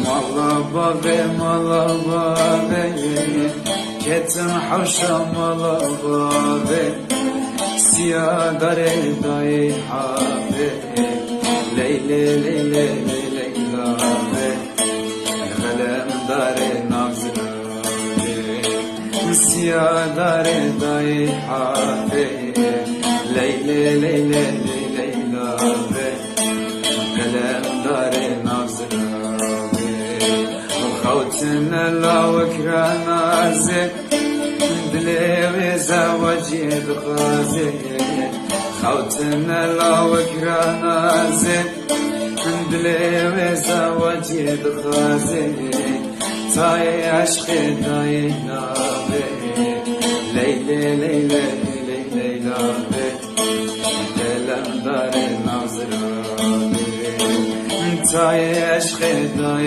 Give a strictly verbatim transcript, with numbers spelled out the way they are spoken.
Mala bavê, mala bavê, ketim hewşa mala bavê. Siya darê dayê havê, leylê, leylê, leylê, leylê. Xelem darê nav ziravê, siya darê dayê havê, leylê, leylê, leylê, leylê. Qelemdarê nav ziravê, xewtine lawik ra nazê, dilê wê zeweciyê dixwazê. Xewtine lawik ra nazê, dilê wê zeweciyê dixwazê. Tayê eşqê dayê navê, leylê, leylê, leylê, leylê, navê. Qelemdarê nav ziravê, tayê eşqê dayê